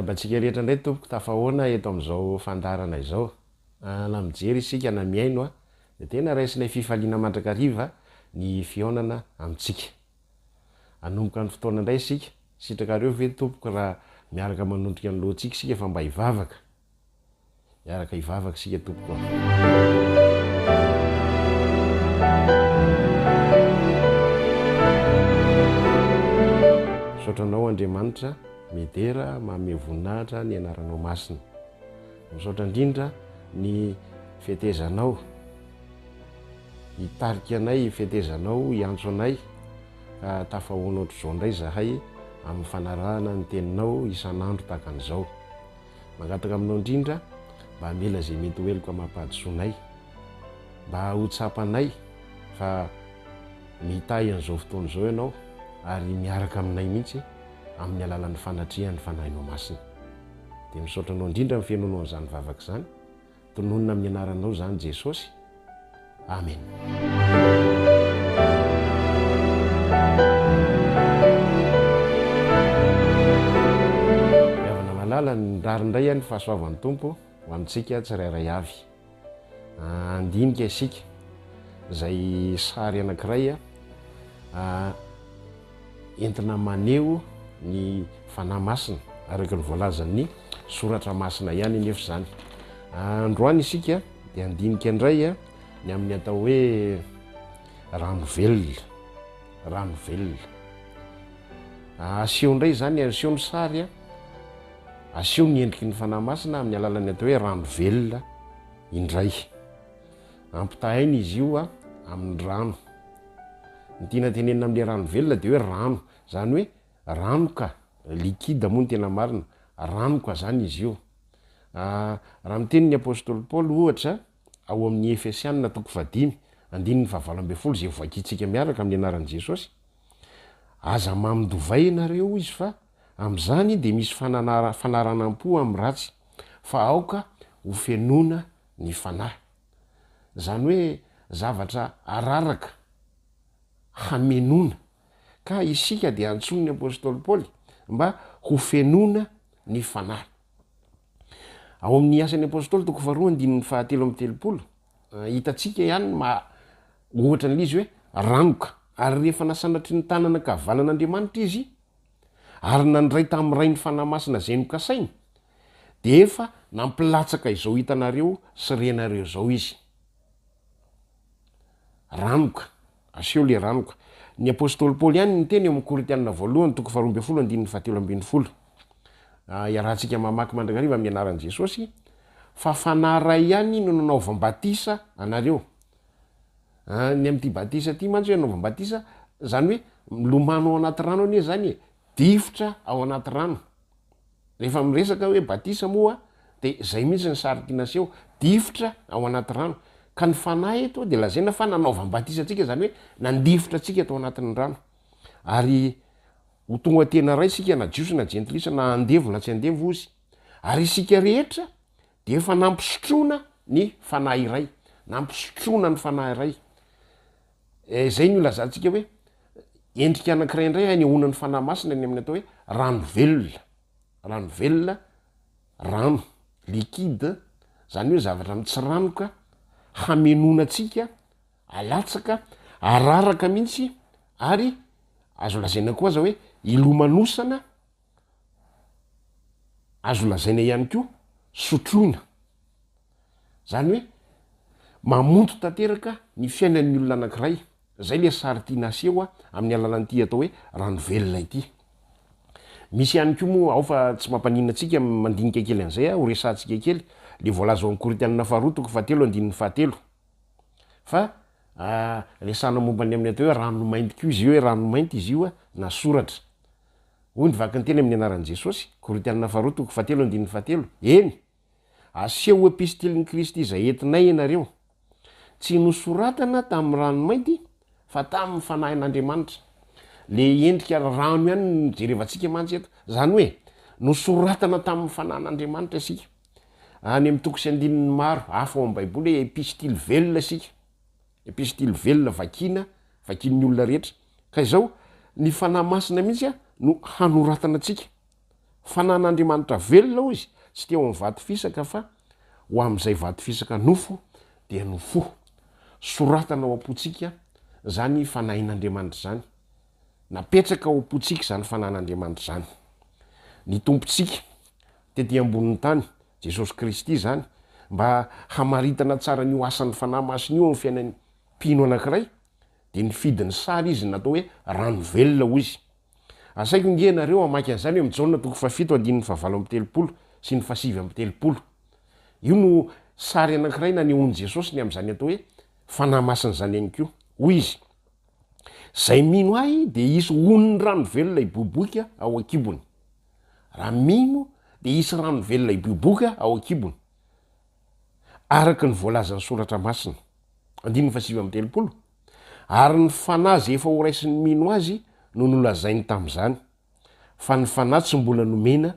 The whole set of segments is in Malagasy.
Miarahaba antsika rehetra indray tompoko tafahoana eto amin'izao fandaharana izao. Na mijery isika na mihaino dia tena raisinay fifaliana mandrakariva ny fihaonana amintsika. Hanomboka ny fotoana indray isika. Sitrakareo ve tompoko raha miaraka manondrika ny lohantsika isika fa mba hivavaka? Hiaraka hivavaka isika tompoko a. Misaotra anao Andriamanitra, midera, manome voninahitra ny anaranao masina. Misaotra indrindra ny fetezanao hitarika anay, fetezanao hiantso anay ka tafahoana ohatr'izao indray izahay amin'ny fanarahana ny teninao isan'andro tahaka an'izao. Mangataka aminao indrindra mba hamela izay mety ho heloka amam-pahadisoanay, mba ho tsapanay fa mitahy an'izao fotoana izao Ianao ary miaraka aminay mihitsy amin'ny alalan'ny fanatrehan'ny Fanahinao Masina. Dia misaotra Anao indrindra amin'ny fihenoanao an'izany vavaka izany. Tononina amin'ny anaranao izany Jesosy. Amen. Ry havana malala, mirary indray ny fahasoavan'ny Tompo ho amintsika tsirairay avy. Handinika isika izay sary anankiray entina maneho ny Fanahy Masina, araka ny voalazan'ny Soratra Masina ihany anefa izany. Androany isika dia handinika indray ny amin'ny atao hoe rano velona, rano velona. Aseho indray izany, aseho ny sary, aseho ny endriky ny Fanahy Masina amin'ny alalan'ny atao hoe rano velona indray. Ampitahaina izy io amin'ny rano. Ny tiana tenenina amin'ilay rano velona dia hoe rano, izany hoe ranoka, liquide moa no tena marina, ranoka izany izy io. Raha miteny ny apostoly Paoly ohatra ao amin'ny Efesiana toko fahadimy andininy fahavalo ambin'ny folo izay hovakintsika miaraka amin'ny anaran'i Jesosy, Aza mamon-dovay ianareo hoy izy fa amin'izany dia misy fanaranam-po amin'ny ratsy, fa aoka hofenoina ny fanahy. Izany hoe zavatra araraka hamenoana. Ka isika dia antsoin'ny apostoly Paoly mba hofenoina ny fanahy. Ao amin'ny Asan'ny Apostoly toko faharoa andininy fahatelo amby telopolo, hitantsika ihany ny maha ohatra an'ilay izy hoe ranoka. Ary rehefa nasanatry ny tanana ankavanan'Andriamanitra izy, ary nandray tamin'ny Ray ny Fanahy Masina izay nokasainy, dia efa nampilatsaka izao hitanareo sy renareo izao izy. Ranoka. Aseho ilay ranoka. Ny apostoly Paoly ihany niteny eo amin'ny Korintiana voalohany toko faharoa ambin'ny folo andininy fahatelo ambin'ny folo. Iarahantsika mamaky mandrakariva amin'ny anaran'i Jesosy fa Fanahy iray ihany no nanaovam-batisa anareo. Ny amin'ity batisa ity mantsy hoe anaovam-batisa, izany hoe milomano ao anaty rano anie izany e, difotra ao anaty rano. Rehefa miresaka hoe batisa moa dia izay mihitsy ny sary tiana aseho, difotra ao anaty rano. Ka ny fanahy eto dia lazaina fa nanaovam-batisa antsika, izany hoe nandifotra antsika tao anatin'ny rano. Ary ho tonga tena iray isika na jiosy na jentilisa na andevo na tsy andevo hozy. Ary isika rehetra dia efa nampisotroana ny fanahy iray, nampisotroana ny fanahy iray. Izay no ilazantsika hoe endrika anankiray indray anehoana ny Fanahy Masina ny amin'ny atao hoe rano velona. Rano velona, rano, liquide, izany hoe zavatra mitsiranoka hamenoana antsika, alatsaka, araraka mihitsy ary azo lazaina koa aza hoe ilomanosana, azo lazaina ihany koa sotroina. Zany hoe mamonto tanteraka ny fiainan'ny olona anankiray. Zay le sary tiana aseho amin'ny alalan'ity atao hoe rano velona ity. Misy ihany koa moa ao fa tsy mampaninona antsika mandinika kely an'izay ho resahantsika kely le voalaza ao amin'ny Korintianina faharoa toko fahatelo andininy fahatelo fa resahana momba ny amin'ny atao hoe rano mainty koa izy io hoe rano mainty izy io na soratra. Hoy ny vakinteny amin'ny anaran'i Jesosy, Korintianina faharoa toko fahatelo andininy fahatelo, Eny, aseho ho epistilin'i Kristy izay entinay ianareo, tsy nosoratana tamin'ny rano mainty, fa tamin'ny Fanahin'Andriamanitra. Le endrika rano ihany no jerevantsika mantsy eto. Izany hoe, nosoratana tamin'ny Fanahin'Andriamanitra isika. Any amin'ny toko sy andininy maro hafa ao amin'ny Baiboly hoe epistily velona isika. Epistily velona vakiana, vakian'ny olona rehetra. Ka izao, ny Fanahy Masina mihitsy no hanoratana antsika. Fanan'Andriamanitra velona hoy izy, tsy teo amin'ny vato fisaka fa ho amin'izay vato fisaka nofo dia nofo. Soratana ao am-pontsika izany Fanahin'Andriamanitra izany. Napetraka ao am-pontsika izany Fanan'Andriamanitra izany. Ny Tompontsika tety ambonin'ny tany, Jesosy Kristy izany, mba hamaritana tsara an'io asan'ny Fanahy Masina io amin'ny fiainan'ny mpino anankiray, dia nifidy ny sary izy natao hoe rano velona hoy izy. Asaiko nge ianareo hamaky an'izany eo amin'ny Jaona toko fahafito andininy fahavalo amby telopolo sy ny fahasivy amby telopolo. Io no sary anankiray nanehoan'i Jesosy ny amin'izany atao hoe Fanahy Masina izany ihany koa. Hoy izy, Izay mino ahy dia hisy onin'ny rano velona hiboiboika ao an-kibony. Raha mino dia hisy rano velona hiboiboika ao an-kibony. Araka ny voalazan'ny Soratra Masina. Andininy fahasivy amby telopolo. Ary ny Fanahy izay efa horaisin'ny mino azy no nolazainy tamin'izany, fa ny Fanahy tsy mbola nomena,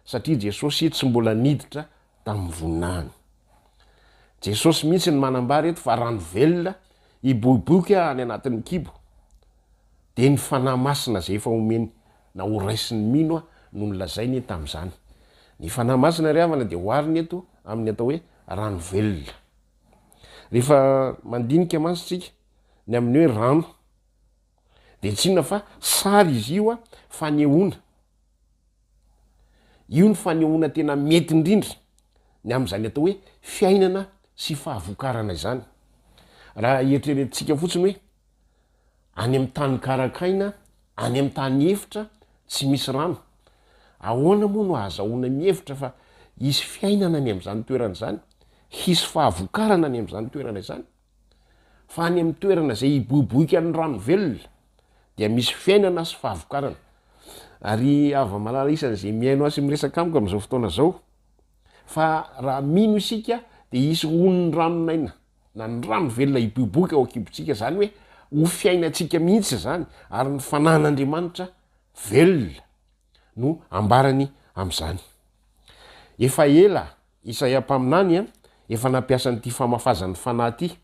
satria Jesosy tsy mbola niditra tamin'ny voninahiny. Jesosy mihitsy no manambara eto fa rano velona hiboiboika any anatin'ny kibo, dia ny Fanahy Masina izay efa omeny na horaisin'ny mino no nolazainy tamin'izany. Ny Fanahy Masina ry havana dia oharina eto amin'ny atao hoe rano velona. Rehefa mandinika mantsy tsika ny amin'ny hoe rano dia tsy inona fa sary izy io fanehoana. Io ny fanehoana tena mety indrindra ny amin'izany atao hoe fiainana sy fahavokarana izany. Raha eritreretintsika fotsiny hoe any amin'ny tany karakaina, any amin'ny tany efitra tsy misy rano, ahoana moa no ahazahoana mihevitra fa hisy fiainana any amin'izany toerana izany, hisy fahavokarana any amin'izany toerana izany? Fa any amin'ny toerana izay hiboiboika ny rano velona dia misy fiainana sy fahavokarana. Ary hava-malala isan'izay mihaino ahy sy miresaka amiko amin'izao fotoana izao fa raha mino isika dia hisy onin'ny ranon'aina na ny rano velona hiboiboika ao an-kibontsika, izany hoe ho fiainantsika mihitsy izany, ary ny Fanahin'Andriamanitra velona no ambarany amin'izany. Efa ela Isaia mpaminany efa nampiasa an'ity famafazan'ny Fanahy ity,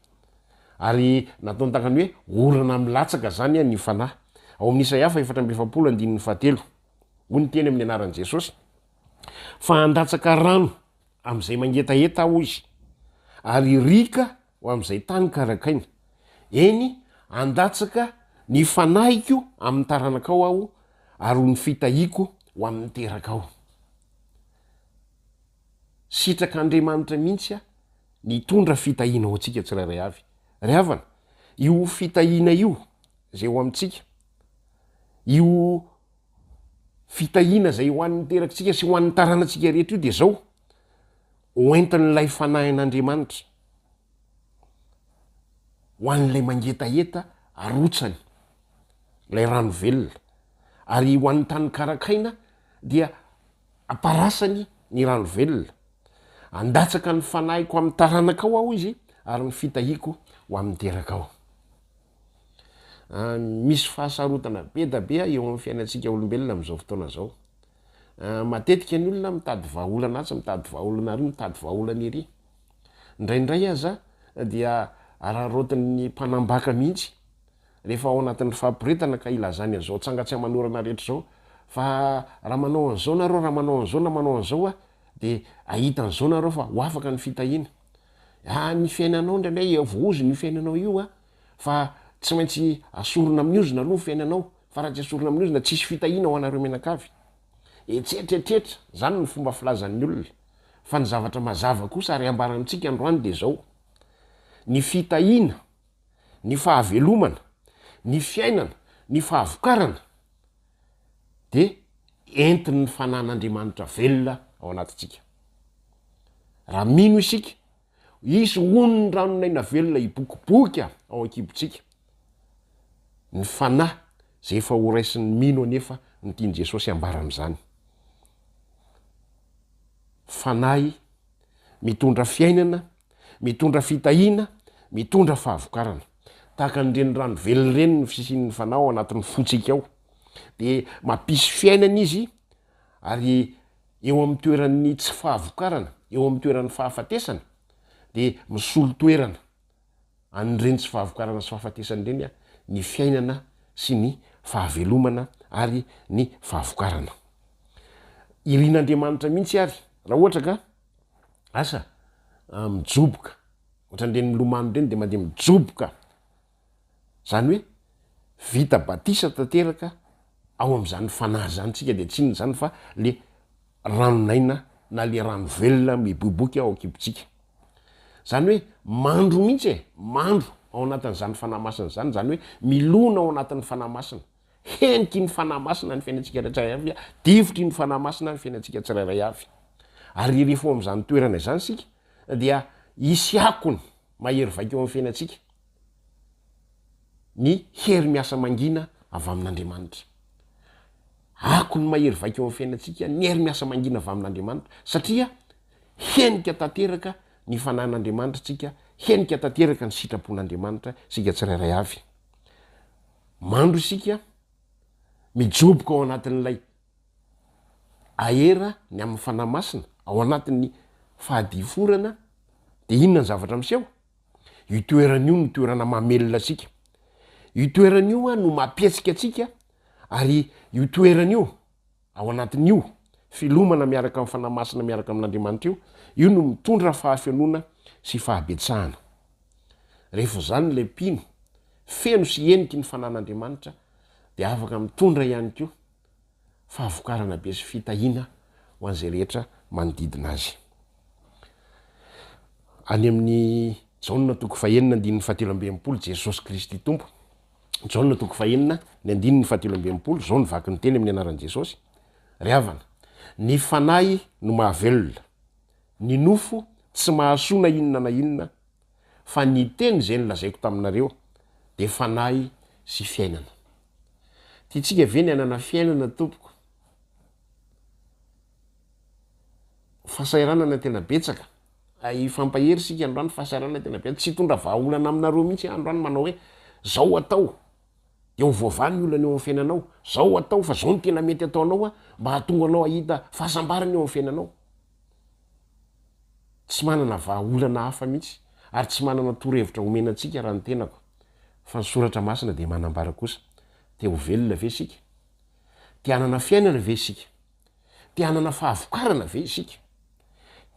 ary nataony tahaka ny hoe orana milatsaka izany ny Fanahy. Ao amin'ny Isaia faha 44 andininy fahatelo, hoy ny teny amin'ny anaran'i Jesosy, Fa handatsaka rano amin'izay mangetaheta aho, hoy izy, ary riaka ho amin'izay tany karakaina. Eny, handatsaka ny fanahiko amin'ny taranakao aho, ary ho ny fitahiako ho amin'ny terakao. Sitrak'Andriamanitra mihitsy ny hitondra fitahiana ho antsika tsirairay avy. Ry havana, io fitahiana io izay ho amintsika, io fitahiana izay ho an'ny terakitsika sy ho an'ny taranantsika rehetra io dia izao, ho entin'ilay Fanahin'Andriamanitra ho an'ilay mangetaheta arotsany ilay rano velona, ary ho an'ny tany karakaina dia amparasany ny rano velona. Andatsaka ny fanahiko amin'ny taranakao aho izy ary ny fitahiako ho amin'ny terakao. Misy fahasarotana be da be eo amin'ny fiainantsika olombelona amin'izao fotoana izao. Matetika ny olona mitady vahaolana atsy, mitady vahaolana ary, mitady vahaolana ery. Indraindray aza dia araraotin'ny mpanambaka mihitsy rehefa ao anatin'ny fahaporetana ka ilazany an'izao tsanga tsy aman'orana rehetra izao fa raha manao an'izao nareo, raha manao an'izao na manao an'izao aho dia hahita an'izao nareo fa ho afaka ny fitahiana. Ah, ny fiainanao indraindray voaozona io fiainanao io a. Fa tsy maintsy asorina amin'ny ozona aloha ny fiainanao, fa raha tsy asorina amin'ny ozona tsisy fitahiana ho anareo mianakavy. Etsetra etsetra, zany no fomba filazan'ny olona. Fa ny zavatra mazava kosa ary ambara amintsika androany dia izao, ny fitahiana, ny fahavelomana, ny fiainana, ny fahavokarana dia entin'ny fanan'Andriamanitra velona ao anatintsika. Raha mino isika Hisy onin'ny ranon'aina velona hibokiboky ao an-kibontsika. Ny Fanahy izay efa horaisin'ny mino anefa no tian'i Jesosy hambara amin'izany. Fanahy mitondra fiainana, mitondra fitahiana, mitondra fahavokarana. Tahaka an'ireny rano velona ireny ny fisian'ny Fanahy ao anatin'ny fontsika ao. Dia mampisy fiainana izy ary eo amin'ny toeran'ny tsy fahavokarana, eo amin'ny toeran'ny fahafatesana, dia misolo toerana an'ireny tsy fahavokarana sy fahafatesana ireny ny fiainana sy ny fahavelomana ary ny fahavokarana. Irin'Andriamanitra mihitsy ary raha ohatra ka asa mijoboka, ohatran'ireny milomano ireny de mandeha mijoboka, zany hoe vita batisa tanteraka ao amin'izany fanahy zany tsika de tsy inona zany fa le ranon'aina na le rano velona miboiboika ao an-kibontsika. Zany hoe mandro mihitsy e, mandro ao anatin'izany fanahy masina zany, zany hoe milona ao anatin'ny fanahy masina. Heniky ny Fanahy Masina ny fiainantsika tsirairay avy, difotry ny Fanahy Masina ny fiainantsika tsirairay avy. Ary rehefa ao amin'izany toerana izany isika dia hisy akony mahery vaika eo amin'ny fiainantsika ny hery miasa mangina avy amin'Andriamanitra. Akony mahery vaika eo amin'ny fiainantsika ny hery miasa mangina avy amin'Andriamanitra satria henika tanteraka ny Fanahin'Andriamanitra isika, henika tanteraka ny sitrapon'Andriamanitra isika tsirairay avy. Mandro isika, mijoboka ao anatin'ilay aera ny amin'ny Fanahy Masina, ao anatin'ny fahadiforana, dia inona ny zavatra miseho? Io toerana io no toerana mamelona antsika. Io toerana io no mampihetsika antsika, ary io toerana io, Ao anatin'io filomana miaraka amin'ny Fanahy Masina miaraka amin'Andriamanitra io, io no mitondra fahafenoana sy fahabetsahana. Rehefa izany ilay mpino, feno sy heniky ny Fanan'Andriamanitra, dia afaka mitondra ihany koa fahavokarana be sy fitahiana ho an'izay rehetra manodidina azy. Any amin'ny Jaona toko fahenina andininy fahatelo amby 60, Jesosy Kristy Tompo, Jaona toko fahenina, ny andininy fahatelo amby 60, izao no vaky ny teny amin'ny anaran'i Jesosy, Ry havana, ny fanahy no mahavelona, ny nofo tsy mahasoa na inona na inona, fa ny teny izay nolazaiko taminareo dia fanahy sy fiainana. Tiantsika ve ny hanana fiainana tompoko? Fahasahiranana tena betsaka. Hifampahery isika androany, fahasahiranana tena betsaka. Tsy hitondra vahaolana aminareo mihitsy aho androany manao hoe zao atao de ho voavaha ny olana eo amin'ny fiainanao, zao atao fa zao no tena mety ataonao mba hahatonga anao hahita fahasambarana eo amin'ny fiainanao. Tsy manana vahaolana hafa mihitsy ary tsy manana torohevitra omena antsika raha ny tenako. Fa ny soratra masina dia manambara kosa, te ho velona ve isika? Te hanana fiainana ve isika? Te hanana fahavokarana ve isika?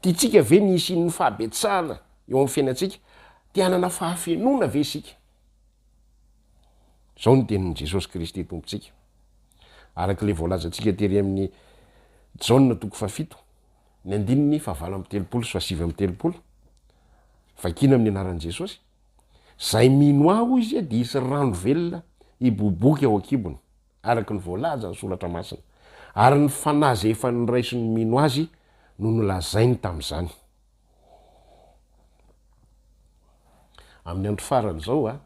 Tiantsika ve ny hisian'ny fahabetsahana eo amin'ny fiainantsika? Te hanana fahafenoana ve isika? Izao ny tenin'i Jesosy Kristy Tompontsika, araka ilay voalazantsika tery amin'ny Jaona toko fahafito, ny andininy fahavalo amby 30 sy fahasivy amby 30, vakiana amin'ny anaran'i Jesosy, Izay mino Ahy, hoy Izy, dia hisy rano velona hiboiboika ao an-kibony. araka ny voalazan'ny Soratra Masina, ary ny Fanahy izay efa noraisin'ny mino Azy no nolazainy tamin'izany. Amin'ny andro farany izao a,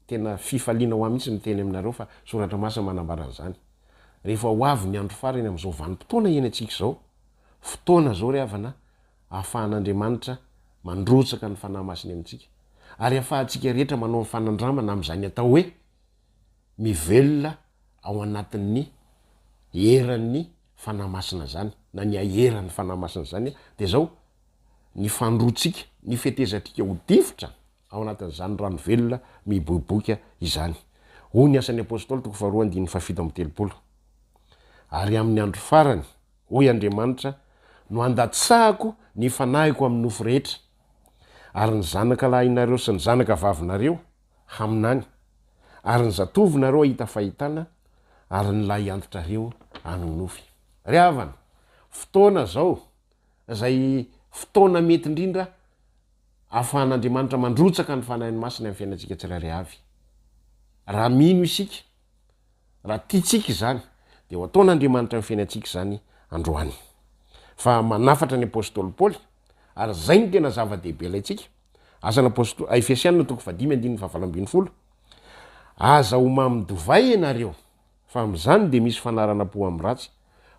tena fifaliana ho ahy mihitsy miteny aminareo fa Soratra Masina manambara an'izany. Rehefa ho avy ny andro farany amin'izao vanim-potoana iainantsika izao, fotoana izao ry havana ahafahan'Andriamanitra mandrotsaka ny Fanahy Masiny amintsika, ary ahafahantsika rehetra manao ny fanandramana amin'izany atao hoe mivelona ao anatin'ny eran'ny Fanahy Masina izany, na ny aeran'ny Fanahy Masina izany, dia izao, ny fandroantsika, ny fetezantsika ho difotra ao anatin'izany rano velona miboiboika izany. Hoy ny Asan'ny Apostoly toko faharoa andininy fahafito amby 30, Ary amin'ny andro farany, hoy Andriamanitra, no handatsahako ny Fanahiko amin'ny nofo rehetra, ary ny zanaka lahinareo sy ny zanaka vavinareo haminany, ary ny zatovonareo hahita fahitana, ary ny lahy antitrareo hanonofy. Ry havana, fotoana izao, izay fotoana mety indrindra ahafahan'Andriamanitra mandrotsaka ny Fanahiny Masina amin'ny fiainantsika tsirairay avy. Raha mino isika, raha tiantsika izany, dia ho ataon'Andriamanitra amin'ny fiainantsika izany androany. Fa manafatra ny apostoly Paoly, ary izay no tena zava-dehibe ilaintsika, Asan'ny Apostoly, Efesiana toko fahadimy andininy fahavalo ambin'ny folo, Aza ho mamin-divay ianareo, fa amin'izany dia misy fanaranam-po amin'ny ratsy,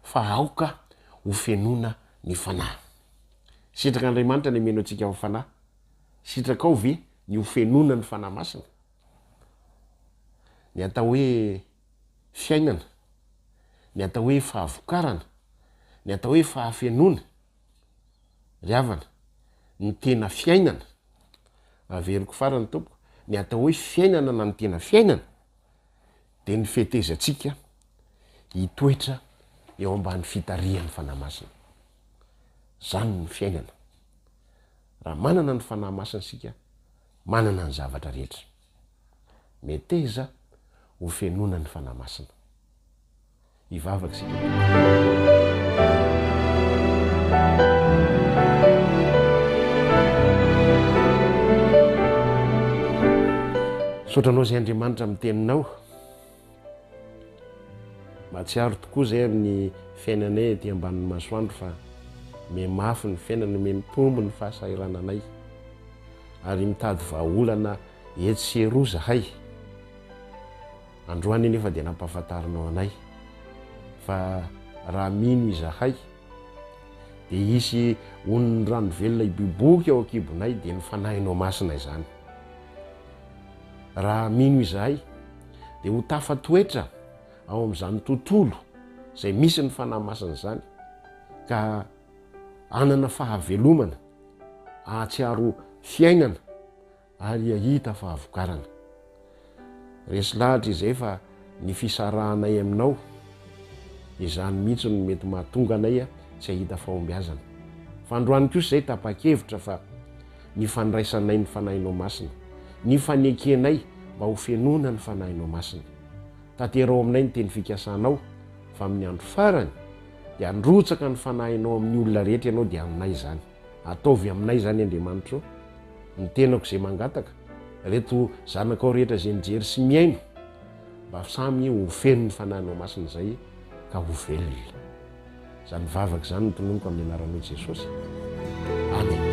fa aoka ho fenoina ny Fanahy. Sitrak'Andriamanitra ny hameno antsika amin'ny Fanahy. Sitrakao ve ny ho fenoina ny Fanahy Masina? Ny atao hoe fiainana, ny atao hoe fahavokarana, ny atao hoe fahafenoana, Ry havana, ny tena fiainana, averiko farany tompoko, ny atao hoe fiainana na ny tena fiainana dia ny fetezantsika hitoetra eo ambany fitarihan'ny Fanahy Masina. Izany no fiainana. Raha manana ny Fanahy Masina isika, manana ny zavatra rehetra. Meteza ho fenoina ny Fanahy Masina. Hivavaka isika. Misaotra anao izay Andriamanitra amin'ny teninao. Mahatsiaro tokoa izay amin'ny fiainanay ety ambanin'ny masoandro fa mihamafy ny fiainana, mihamitombo ny fahasahirananay ary mitady vahaolana etsy sy eroa izahay. Androany anefa dia nampahafantarinao anay fa raha mino izahay dia hisy onin'ny rano velona hiboiboika ao an-kibonay dia ny Fanahinao Masina izany. Raha mino izahay dia ho tafatoetra ao amin'izany tontolo izay misy ny Fanahy Masina izany ka hanana fahavelomana, hahatsiaro fiainana ary hahita fahavokarana. Resy lahatra izay fa ny fisarahanay aminao, izany mihitsy no mety mahatonga anay tsy hahita fahombiazana. Fa androany kosa izay tapa-kevitra fa ny fandraisanay ny Fanahinao Masina, ny fanekenay mba ho fenoina ny Fanahinao Masina. Tanterao aminay ny teny fikasanao fa amin'ny andro farany dia handrotsaka ny Fanahinao amin'ny olona rehetra ianao dia aminay izany. Ataovy aminay izany Andriamanitra ô, ny tenako izay mangataka, ireto zanakao rehetra izay mijery sy mihaino, mba samy ho feno ny Fanahinao Masina izay ka ho velona. Izany vavaka izany no tononiko amin'ny anaranao Jesosy. Amen.